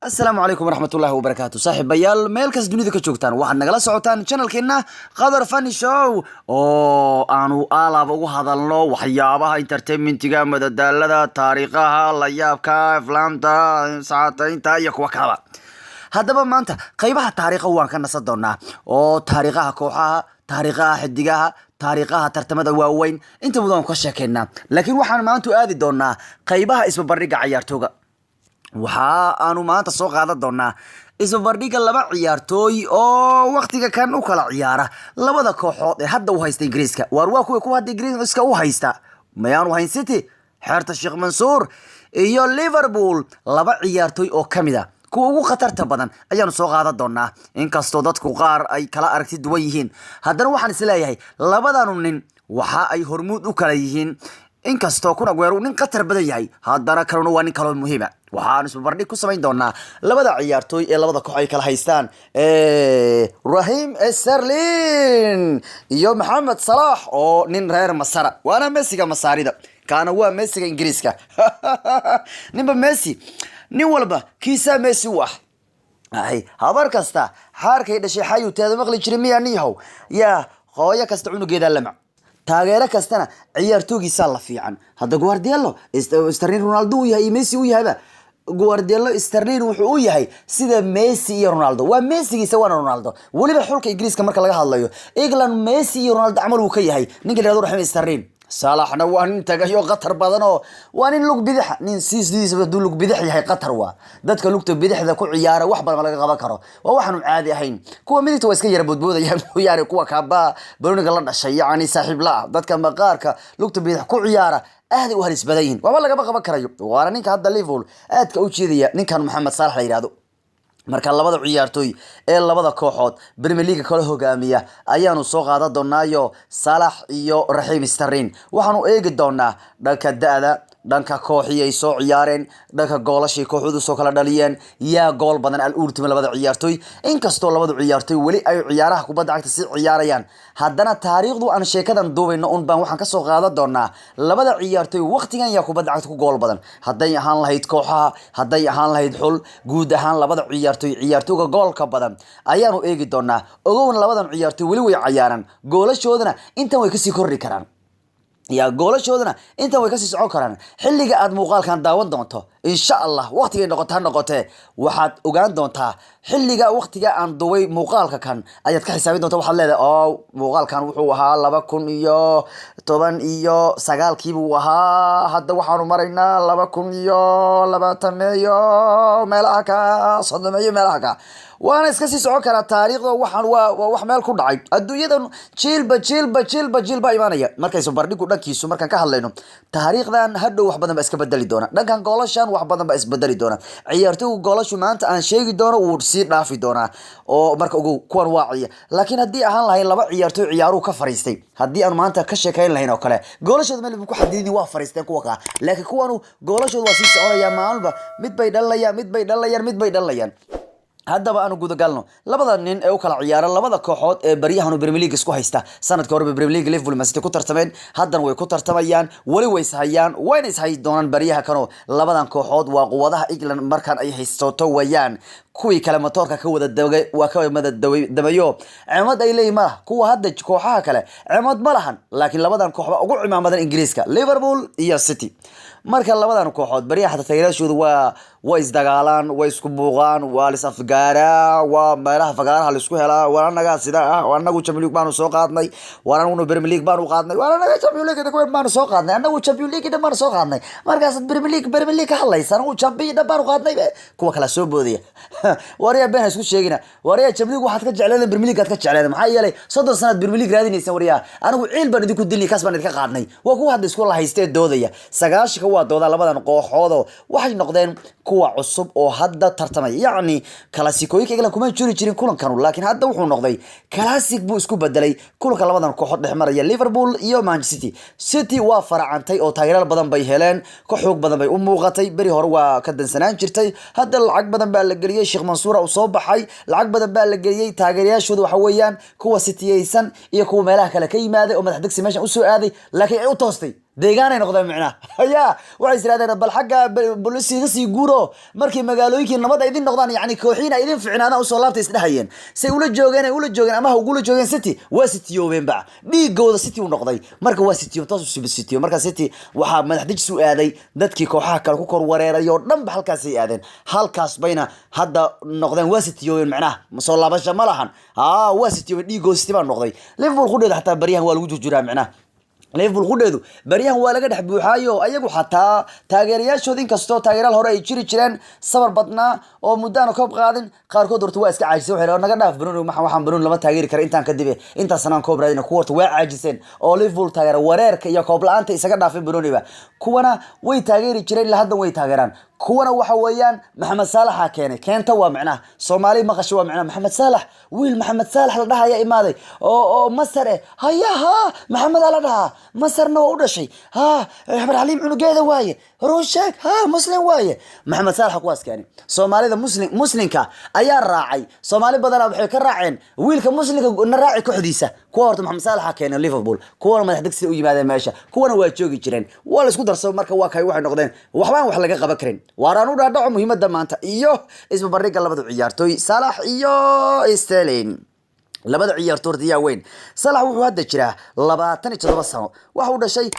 Asalaamu calaykum waraxmatullahi wabarakaatu, saaxiibayaal meel kasta dunida ka joogtaan. Waxaad nagala socotaan channelkeena Qadar Funny Show oo aanu alaaba ugu hadalno waxyaabaha entertainmentiga, madadaalada, taariikhaha layaabka, aflaamta, saataynta iyo kuwa kalaba. Haddaba maanta qaybaha taariikha waan ka nasan doonaa, oo taariikhaha kooxaha, taariikhaha xidigaha, taariikhaha tartamada waaweyn inta mudan ka sheekeynaa, laakiin waxaan maanta u aadi doonaa qaybaha isbabardhigga cayaartooga. Waxa aanu maanta soo qaadan doonaa isbabardhigga laba ciyaartooy oo waktiga kan u kala ciyaara labada kooxood ee hadda u haysta Ingiriiska. Waar waa kuwa hadda Ingiriiska u haysta, mayaanu hayn City, xeerta Sheekh Mansuur, iyo Liverpool. Laba ciyaartooy oo kamid a kuwa ugu khatarta badan ayaanu soo qaadan doonaa. Inkastoo dadku qaar ay kala aragti duwan yihiin, haddana waxaan isleeyahay labadanu nin waxa ay hormuud u kala yihiin. Inkastoo Kun Aguero nin khatar badan yahay, haddana kaluna waa nin kaloo muhiima. Waxaanu isbabardhig ku samayn doonaa labada ciyaartooy ee labada koox ay kala haystaan, Raheem Sterling iyo Maxamed Salaax, oo nin reer Masara, waana Messiga Masaarida, kaana waa Messiga Ingiriiska. Ninba Messi, nin walba kiisaa Messi u ah. Ay habar kasta xaarkay dhashay xayu teeda maqli jiray miyaa niyahow? Yaa hooyo kasta cunugeedaa lamac, taageero kastana ciyaartoogiisaa la fiican. Hadda Guardiolo Sterling Ronaldo u yahay iyo Messi u yahayba. Guardiolo Sterling wuxuu u yahay sida Messi iyo Ronaldo, waa Messigiisa waana Ronaldo. Weliba xulka Ingiriiska marka laga hadlayo, England Messi iyo Ronaldo camal uu ka yahay ninka la yihahdo Raheem Sterling. Salaxna waa nin tagayo khatar badan oo waa nin lug bidixa, nin sidiisaba hadduu lug bidix yahay khatar waa. Dadka lugta bidixda ku ciyaara wax badan ma laga qaban karo, waa waxaanu caadi ahayn. Kuwa midigta waa iska yara boodboodayaan mooyaane, kuwa kaaba baroniga la dhashay, yacni saaxiib la ah, dadka maqaarka lugta bidix ku ciyaara aaday u halis badan yihiin, waxba lagama qaban karayo. Waana ninka hadda Liverpool aadka u jeedaya, ninkan Maxamed Saalax la yidhahdo. Marka labada ciyaartooy ee labada kooxood Premier League kala hogaamiya ayaanu soo qaadan doonaayo, Saalax iyo Raheem Sterling. Waxaanu eegi doonaa dhanka da-da, dhanka kooxii ay soo ciyaareen, dhanka goolashay kooxoodu soo kala dhaliyeen, yaa gool badan al uurtima labada ciyaartooy. Inkastoo labada ciyaartooy weli ay ciyaaraha kubadda cagta si ciyaarayaan, haddana taariikhdu aan sheekadan duubayno un baan waxaan kasoo qaadan doonaa labada ciyaartooy waqtigan yaa kubadda cagta ku gool badan, hadday ahaan lahayd kooxaha, hadday ahaan lahayd xul guud ahaan. Labada ciyaartooy ciyaartooyga goolka badan ayaanu eegi doonaa. Ogowna, labadan ciyaartooy weli way cayaaran, goolashoodana intan way kasii kordhi karaan, ya goolashoodana intan way kasii socon karaan. Xilliga aad muuqaalkan daawan doonto, insha Allah, waqtigay noqoto ha noqotee, waxaad ogaan doontaa xilliga waqtiga aan duway muuqaalka kan ayaad ka xisaabin doonta. Waxaad leedahay, oo muuqaalkan wuxuu ahaa 2019-kiibuu ahaa, hadda waxaanu maraynaa 2020-meeyo meelaha ka, 30-meeyo meelaha ka. Waana iska sii socon karaa taariikhda. Waxaan waa wax meel ku dhacay adduunyadan. Jiilba jiilba jiilba jiil baa imaanaya. Markaysu bardhigu dhankiisu markaan ka hadlayno taariikhdan, hadhow wax badan baa iska bedeli doona. Dhankan goolashan wax badan baa isbedeli doona. Ciyaartoygu goolashu maanta aan sheegi doono wuu sii dhaafi doonaa, oo marka ogow kuwan waa ciya. Laakiin haddii ahaan lahayn laba ciyaartoy ciyaaruhu ka fariistay, haddii aanu maanta ka sheekayn lahayn oo kale, goolashooda meel ku xadidin, waa fariisteen kuwa kaa. Laakiin kuwanu goolashooda waa sii soconaya, maalinba mid bay dhalayaan, mid bay dhalayaan, mid bay dhalayaan. Haddaba aanu gudagalno labada nin ee u kala ciyaara labada kooxood ee baryahanu Premier League isku haysta. Sanadkii horeba Premier League Liverpool, Man City ku tartameen, haddana way ku tartamayaan, weli way ishayaan, wayna ishayi doonaan baryaha kano. Labadan kooxood waa quwadaha England markaan ay haysato wayaan. Kuwii kale matoorka ka wada daway, waa ka wada damayo, cimad ay leeyihin malaha. Kuwa hadda kooxaha kale cimad ma lahan, laakiin labadan koox baa ugu cimaamadan Ingiriiska, Liverpool iyo City. Marka labadan kooxood baryaha xataa taageerayaashoodu waa isdagaalaan, way isku buuqaan, waa lis afgaaraa, waa meelaha fagaaraha laisku helaa. Waa anagaa sida ah, waa anagu Champions League baanu soo qaadnay, waa anaguna Premier League baanu qaadnay, waa anaga Champions League dhan baanu soo qaadnay, anagu Champions League dhan baanu soo qaadnay. Markaasaad Premier League ka hadlaysa, anagu Champion dhan baanu qaadnay. Kuwa kala soo boodaya, waryaa been ha isku sheegina. Waryaa, Champions League waxaad ka jecleedeen Premier League aad ka jecleedeen. Maxaa yeelay 30 sanaad Premier League raadinaysan. Waryaa, anigu ciil baan idinku dilnay, kaas baan idinka qaadnay. Waa kuwa hadda isku la haystee doodaya. 90-ka waa doodaa labadan kooxoodoo waxay noqdeen kuwa cusub oo hadda tartamaya. Yacni classicooyinka England kuma jiri jirin kulankanu, laakiin hadda wuxuu noqday classic buu isku bedelay kulanka labadan kooxood dhex maraya, Liverpool iyo Manchester City. City waa faracantay oo taageeraal badan bay heleen, ka xoog badan bay u muuqatay. Beri hore waa ka dansanaan jirtay, hadda lacag badan baa la geliyey. Sheekh Mansuura uu soo baxay, lacag badan baa la geliyey. Taageerayaashooda waxa weeyaan kuwa sitiyeysan iyo kuwa meelaha kale ka yimaaday oo madax degsi meeshan usoo aaday, laakiin ay u toostay. Deegaanay noqdeen micnaha. Ya, waxay is yidhahdeen bal xagga bolisiga sii guuro, markii magaalooyinkii nabad ay idin noqdaan, yani kooxiin ay idin ficnaadaan, usoo laabtay isdhahayeen. Say ula joogeen, ay ula joogeen, amaha ugula joogeen City, waa sitiyoobeenba. Dhiigooda City u noqday. Marka waa sitiyo, toos u sitiyo. Marka City waxaa madax dejis u aaday dadkii kooxaha kale ku kor wareeray oo dhanba. Halkaasay aadeen, halkaas bayna hadda noqdeen. Waa sitiyoobeen macnaha, soo laabasha ma lahan. Ha, waa sitiyoobeen, dhiigooda City baa noqday. Liverpool qudheeda xataa baryahan waa lagu jurjuraa macnaha. Liverpool qudheedu baryahan waa laga dhex buuxaayo. Ayagu xataa taageerayaashooda, inkastoo taageerayaal hore ay jiri jireen sabar badnaa oo muddo koob qaadin, qaarkood horta waa iska caajiseen. Waxay naga dhaaf Banooni, waxaan Banooni lama taageeri kara intaan kadib, intaas sanaan koob raadina. Kuwa horta waa caajiseen oo Liverpool taageera wareerka iyo koob la-aanta isaga dhaafay Banooniba. Kuwana way taageeri jireen, ilaa hadda way taageeraan. Kuwana waxa weeyaan Maxamed Saalaxa keenay keenta. Waa macnaha Soomaali maqasho, waa macnaha Maxamed Saalax, wiil Maxamed Saalax la dhahaya imaaday oo Masar eh. Haya, ha, Maxamed la dhahaa, Masarna waa u dhashay. Ha, Axmed Xaliim cunugeeda waaye, horuu sheeg. Ha, Muslim waaye. Maxamed Saalax kuwaas keenay. Soomaalida muslim muslimka ayaa raacay. Soomaali badana waxay ka raaceen wiilka muslimka na raaci kooxdiisa. Kuwa horta Maxamed Saalaxa keenay Liverpool, kuwana madax degsi u yimaadeen meesha, kuwana waa joogi jireen, waa la isku darsamo. Marka waa kay, waxay noqdeen waxbaan wax laga qaban karin. Waaraan u dhaadhaco muhiimadda maanta iyo isbarbardhigga labada ciyaartooy, Saalax iyo Sterling. Labada ciyaartoy yaa weyn? Salax wuxuu hadda jiraa 27 sano. Waxa uu dhashay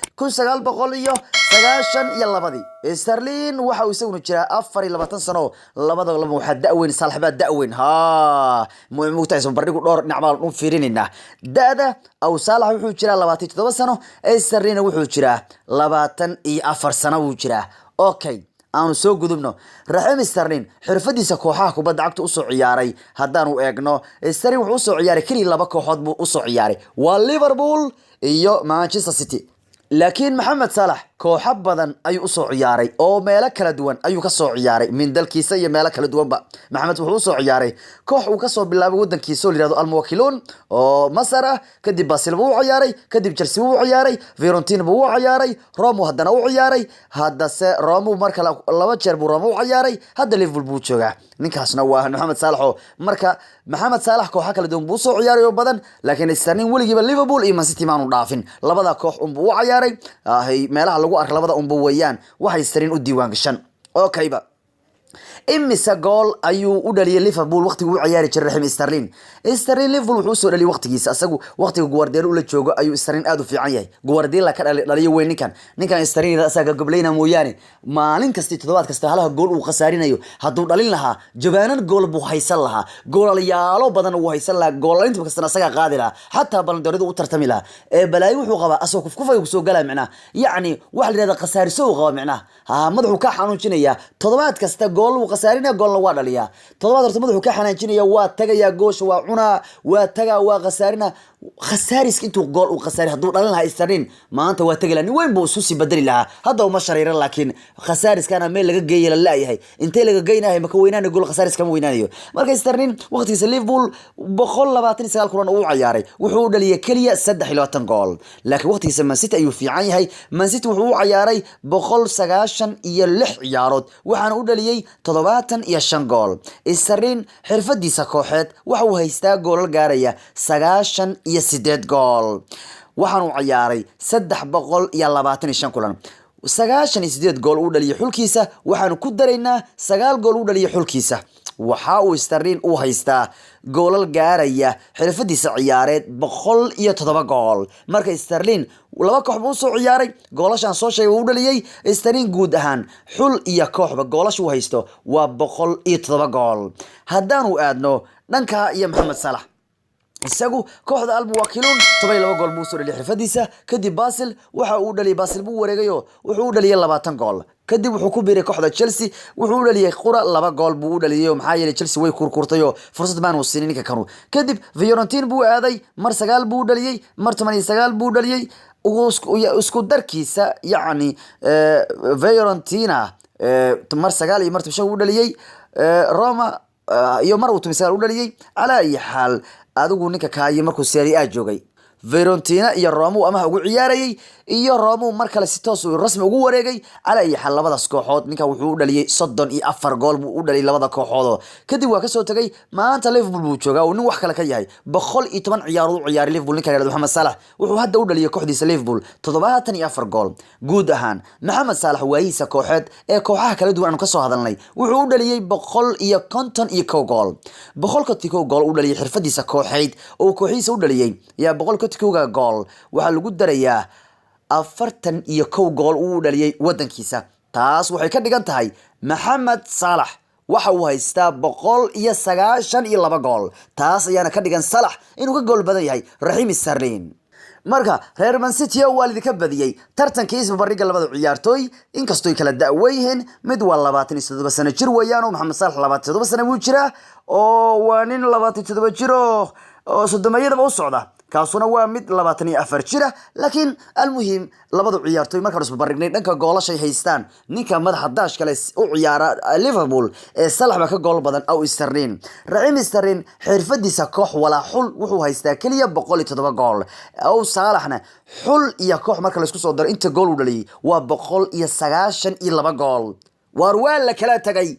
1992-dii. Sterling waxa uu isaguna jiraa 24 sano. Labada laba waxaa da-weyn, Salax baa da-weyn. Ha, mugtahay, isbarbardhigu dhowr dhinac baan u fiirinaynaa. Da-da aw Salax wuxuu jiraa 27 sano, Sterling wuxuu jiraa 24 sano wuu jiraa. Okay, aanu soo gudubno. Raheem Sterling xirfadiisa kooxaha kubadda cagta usoo ciyaaray haddaanu eegno, Sterling wuxuu usoo ciyaaray keliya laba kooxood buu usoo ciyaaray, waa Liverpool iyo Manchester City. Laakiin Maxamed Saalax kooxo badan ayuu usoo ciyaaray oo meelo kala duwan ayuu kasoo ciyaaray, min dalkiisa iyo meelo kala duwanba. Maxamed wuxuu usoo ciyaaray koox uu kasoo bilaabay wadankiisa oo la yihahdo Almuwakiluun oo Masar ah. Kadib Basel buu u ciyaaray, kadib Chelsea buu u ciyaaray, Fiorentina buu u ciyaaray, Roma haddana u ciyaaray, haddase Roma mar kale, laba jeer buu Roma u ciyaaray. Hadda Liverpool buu joogaa. Ninkaasna waa Maxamed Saalax. Oo marka Maxamed Saalax kooxo kala duwan buu usoo ciyaaray oo badan, laakiin Sterling weligiiba Liverpool iyo Man City maanu dhaafin. Labada koox unbuu u ciyaaray. Meelaha lagu arka labada unba weeyaan waxay Sterling u diiwaan gashan. Okayba, imise gool ayuu u dhaliyay Liverpool waqtigii u ciyaari jiray Raheem Sterling? Sterling Liverpool wuxuu usoo dhaliyay waqtigiisa asagu, waqtiga Guardiola ula joogo ayuu Sterling aad u fiican yahay. Guardiola ka dhaliyo weyn ninkan. Ninkan Sterling asaga goblayna mooyaane, maalin kasta, toddobaad kasta halaha gool uu khasaarinayo hadduu dhalin lahaa, jabaanan gool buu haysan lahaa, goolayaalo badan uu haysan lahaa, goolalinta kastana asagaa qaadi lahaa, xataa Ballon d'Or-yada u tartami lahaa. Ee balaayo wuxuu qabaa asagoo kufkufaya kusoo galaa micnaha, yacni waxa la yihahda khasaariso uu qabaa micnaha. Ha, madaxuu ka xanuujinayaa. Toddobaad kasta gool wuu khasaarinaya, goolna waa dhaliyaa. Toddobaad horta madaxuu ka xanaajinaya, waa tagayaa, goosha waa cunaa, waa tagaa, waa khasaarina. Khasaariska intuu gool uu khasaari hadduu dhalin lahaa Sterling maanta waa tagi lahaa, nin weyn buu isu sii bedeli lahaa. Hadda uma shariiran, laakiin khasaariskana meel laga geeya la laayahay. Intee laga geynahay? Maka weynaanayo gool khasaaris, kama weynaanayo. Marka Sterling waqtigiisa Liverpool 129 kulan uu ciyaaray, wuxuu u dhaliyay keliya 23 gool. Laakiin waqtigiisa Man City ayuu fiican yahay. Man City wuxuu u ciyaaray 196 ciyaarood, waxaana u dhaliyey 75 gool. Sterling xirfadiisa kooxeed waxa uu haystaa goolal gaaraya 98 gool. Waxaanuu ciyaaray 325 kulan, 98 gool uu dhaliyay xulkiisa. Waxaanu ku daraynaa 9 gool uu dhaliyay xulkiisa. Waxa uu Sterling u haystaa goolal gaaraya xirfadiisa ciyaareed 107 gool. Marka Sterling laba koox buu usoo ciyaaray, goolashaan soo sheegay uu dhaliyey. Sterling guud ahaan xul iyo kooxba goolasha uu haysto waa 107 gool. Haddaanu aadno dhanka iyo Maxamed Saalax, isagu kooxda Almuwakiluun 12 gool buu usoo dhaliyay xirfadiisa. Kadib Basel waxa uu dhaliyay, Basel buu wareegayo, wuxuu u dhaliyay 20 gool. Kadib wuxuu ku biiray kooxda Chelsea, wuxuu u dhaliyay qura laba gool buu u dhaliyay, maxaa yeelay Chelsea way kurkurtayoo fursad maanu siinin ninka kanu. Kadib Fiorentina buu aaday, mar 9 buu u dhaliyey, mar 19 buu u dhaliyey. Isku darkiisa, yacni Fiorentina mar 9 iyo mar 15 u dhaliyey, Roma iyo mar uu 19 u dhaliyey. Calaa ayi xaal, adigu ninka kaayo markuu Serie A joogay Fiorentina iyo Roma uu amaha ugu ciyaarayay, iyo Roma uu mar kale si toos uu rasmi ugu wareegay. Cala iyo xal, labadaas kooxood ninkan wuxuu u dhaliyay 34 gool buu u dhaliyay labada kooxood. Kadib waa kasoo tagay, maanta Liverpool buu joogaa oo nin wax kale ka yahay. 110 ciyaarood u ciyaaray Liverpool ninkan yidhahdo Maxamed Salah. Wuxuu hadda u dhaliyay kooxdiisa Liverpool 74 gool. Guud ahaan Maxamed Salah waayihiisa kooxeed ee kooxaha kala duwan aanu kasoo hadalnay, wuxuu u dhaliyay 151 gool. 151 gool u dhaliyay xirfadiisa kooxeyd oo kooxihiisa u dhaliyay. Yaa 151-ga gool waxaa lagu darayaa 41 gool uu u dhaliyay wadankiisa. Taas waxay ka dhigan tahay Maxamed Saalax waxa uu haystaa 192 gool. Taas ayaana ka dhigan Salax inuu ka gool badan yahay Raheem Sterling. Marka reer Man City, waa lidinka badiyey tartankii isbarbardhigga labada ciyaartooy, inkastooy kala da'wan yihiin. Mid waa 27 sano jir weeyaan, oo Maxamed Saalax 27 sano buu jiraa, oo waa nin 27 jir oo soddomeeyadaba u socda. Kaasuna waa mid 24 jira. Laakiin almuhim, labada ciyaartooy markaan isbarbardhignay dhanka goolashay haystaan, ninka madaxa daash kale u ciyaara Liverpool ee Salax baa ka gool badan aw Sterling. Raheem Sterling xirfadiisa koox walaa xul wuxuu haystaa keliya 107 gool, aw Salaxna xul iyo koox marka laisku soo daro inta gool uu dhaliyay waa 192 gool. Waar waa la kala tagay,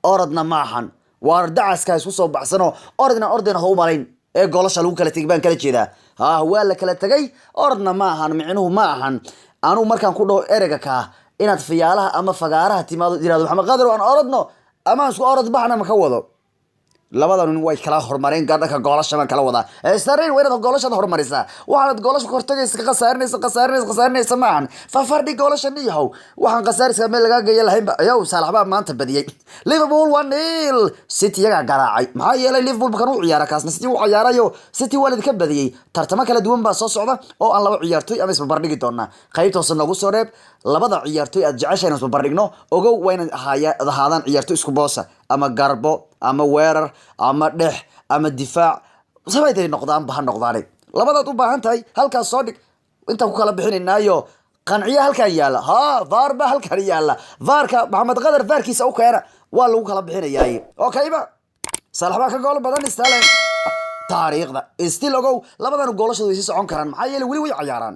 orodna maahan. Waar dacaska isku soo baxsano, orodna ordina ha u malayn ee goolasha lagu kala tegay baan kala jeedaa. Ha, waa la kala tegay, orodna ma ahan. Micnuhu ma ahan anugu markaan ku dhaho ereyga kaa inaad fiyaalaha ama fagaaraha timaado, tirahdo "Maxamed Qadar, aan orodno ama aan isku orod baxna," ma ka wado. Labadan nin way kala hormareen dhanka goolasha baan kala wadaa. Sterling waa inaad goolashaad hormarisaa. Waxaanad goolasha ka hortagaysa, ka khasaarinaysa, khasaarinaysa, khasaarinaysa maahan. Fafardhi goolasha niyahow, waxaan khasaariska meel lagaa geeya lahaynba. Yow, Saalax baa maanta badiyey Liverpool 1-0. City iyagaa garaacay, maxaa yeelay Liverpool kan u ciyaara, kaasna City u ciyaarayo. City waa lidinka badiyey. Tartamo kala duwan baa soo socda oo aan laba ciyaartoy ama isbarbardhigi doonaa. Qaybta hoose noogu soo reeb labada ciyaartoy aad jeceshahay inaan isbarbardhigno. Ogow, waa inaad ahaadaan ciyaartoy isku boosa, ama garbo ama weerar ama dhex ama difaac, sabayday noqdaanba ha noqdaane. Labadaad u baahan tahay halkaas soo dhig, intaan ku kala bixinaynaayo qanciya halkan yaalla. Ha, VAR ba halkan yaalla. VAR-ka Maxamed Qadar VAR-kiisa u keena, waa lagu kala bixinayaay. Okay ba, Salax baa ka gool badan Sterling taariikhda still. Ogow, labadan goolashooda way sii socon karaan, maxaa yeelay weli way cayaaraan.